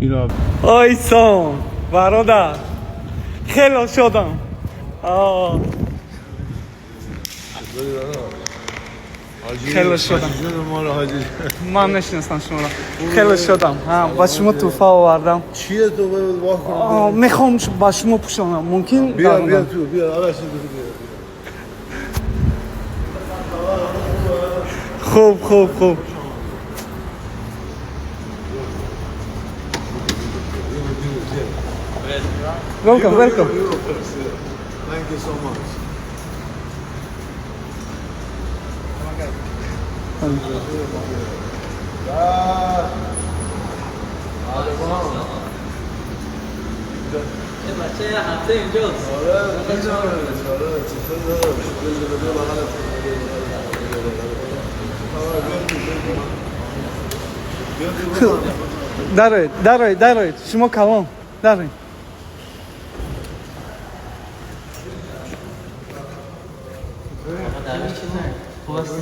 اینا Ойсон, бародар, хеле шодам. آه. خیلی شدم. حاجی جون ما رو حاجی. Ман мешинасам шуморо, хеле шодам. Ҳа, ба шумо тӯҳфа овардам. چیه تو باید وا آه، کن. мехоҳам ба шумо пӯшонам, мумкин? بیا. Дарунам. بیا تو، بیا آرش تو، بیا. Хуб, хуб, хуб. Welcome, welcome. You go first, yeah. Thank you so much. یه بچه یه هفته اینجاست. آره می‌دونم، آره چطور داداش؟ بذار بیا بغلت کن. بیا بغلت کن. بیا بغلت کن. آره، بیا تو، بیا تو. بیا تو، بزن. Дароед, дароед, дароед, шумо калон, дароед. آقا درویش چطوری؟ خوب هستی؟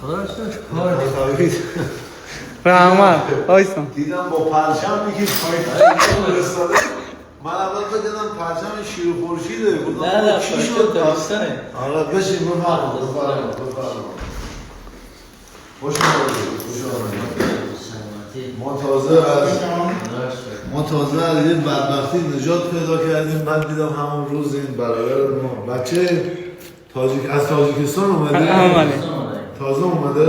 خدا رو شکر کار. Раҳмат, ойсон. دیدم با پرچم میگی پایین فرستاده. من اول فکر کردم پرچم شیر و خورشیده. گفتم نه نه. چی پرچم شد؟ تاجیکستانه. آره، بشین، بفرما، بفرما، بفرما. خوش اومدید، خوش اومدید. ما تازه از یه بدبختی نجات پیدا کردیم. من دیدم همون روز این برادر ما، بچه تاجیک، از تاجیکستان اومده. بله. تازه اومده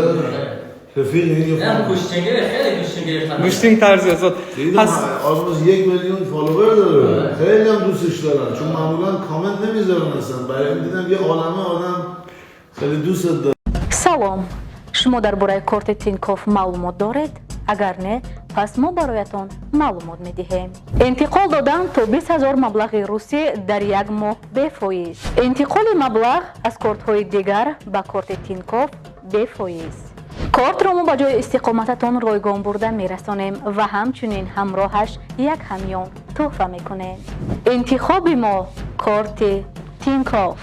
رفیق این. نه، گوشتنگیره، خیلی گوشتنگیره. Гӯштин тарзи озод. دیدم پس almost 1 میلیون follower داره. خیلی هم دوستش دارن، چون معمولا کامنت نمیذارن اصلا. برای این دیدم یه عالمه آدم خیلی دوست داره. Салом, шумо дар бораи корти Тинькофф маълумот доред? Агар не, пас мо бароятон маълумот медиҳем. Интиқол додан то 20 000 маблағи русӣ дар як моҳ бефоиз. Интиқоли маблағ аз кортҳои дигар ба корти Тинькофф бефоиз. Кортро мо ба ҷои истиқомататон ройгон бурда мерасонем ва ҳамчунин ҳамроҳаш як ҳамён тӯҳфа мекунем. Интихоби мо корти Тинькофф.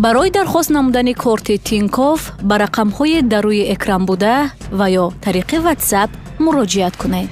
Барои дархост намудани корти Тинькофф ба рақамҳои дар рӯи экран буда ва ё тариқи Ватсап муроҷиат кунед.